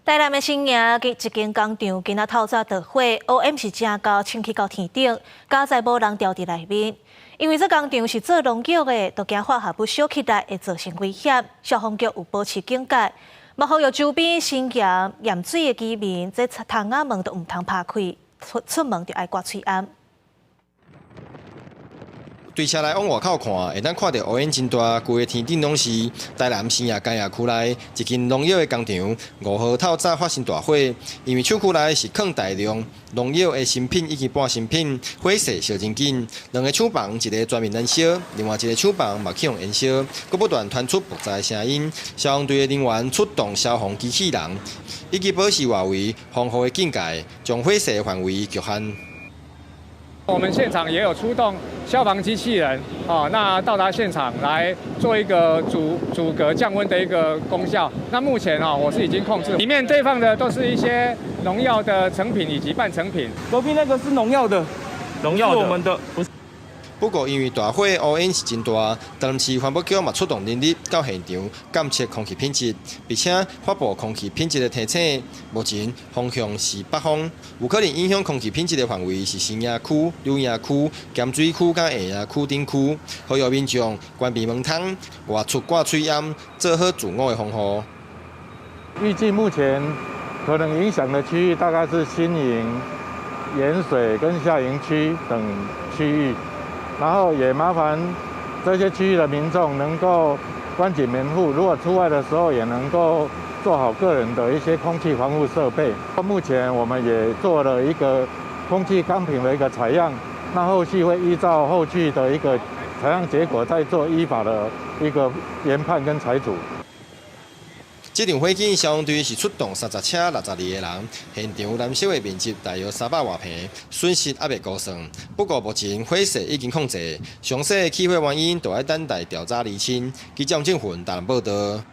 台南的新營一間工廠今仔透早著火，烏煙是誠厚，升起到天頂，佳哉無人牢佇內面。因為這工廠是做農藥的，都驚化合物燒起來會造成危險，消防局有保持警戒。嘛呼籲周邊新鹽鹽水的居民，這窗仔門都毋通拍開，出門就愛掛喙罨。對車內往外口看，會當看著烏煙真大，規个天頂攏是。台南新營工業區內一間農藥的工廠，5號透早發生大火，因為廠區內是囥大量農藥的成品以及半成品，火勢燒真緊。兩个廠房，一个全面燃燒，另外一个廠房嘛去予延燒，閣不斷傳出爆炸的聲音。消防隊的人員出動消防機器人，以及保持外圍防護的警戒，將火勢的範圍局限。我們現場也有出動消防機器人，哦，那到達現場來做一個阻隔降溫的一個功效。那目前啊，我是已經控制，裡面堆放的都是一些農藥的成品以及半成品。隔壁那個是農藥的，農藥的，我們的不是。不過，因為大火烏煙是真大，台南市環保局嘛出動人力到現場監測空氣品質，並且發布空氣品質的提醒。目前風向是北風，有可能影響空氣品質的範圍是新營區、柳營區、鹹水區佮下營區等區。呼籲民眾關閉門窗，外出掛喙罨，做好自我的防護。預計目前可能影響的區域大概是新營、鹽水跟下營區等區域。然後也麻煩這些區域的民眾能夠關緊門戶，如果出外的時候也能夠做好個人的一些空氣防護設備。目前我們也做了一個空氣鋼瓶的一個採樣，那後續會依照後續的一個採樣結果再做依法的一個研判跟裁處。這場火警，消防隊是出動30車62個人，現場燃燒的面積大約300外坪，損失猶未估算。不過目前火勢已經控制，詳細的起火原因都愛等待調查釐清。記者黃正雲台南報導。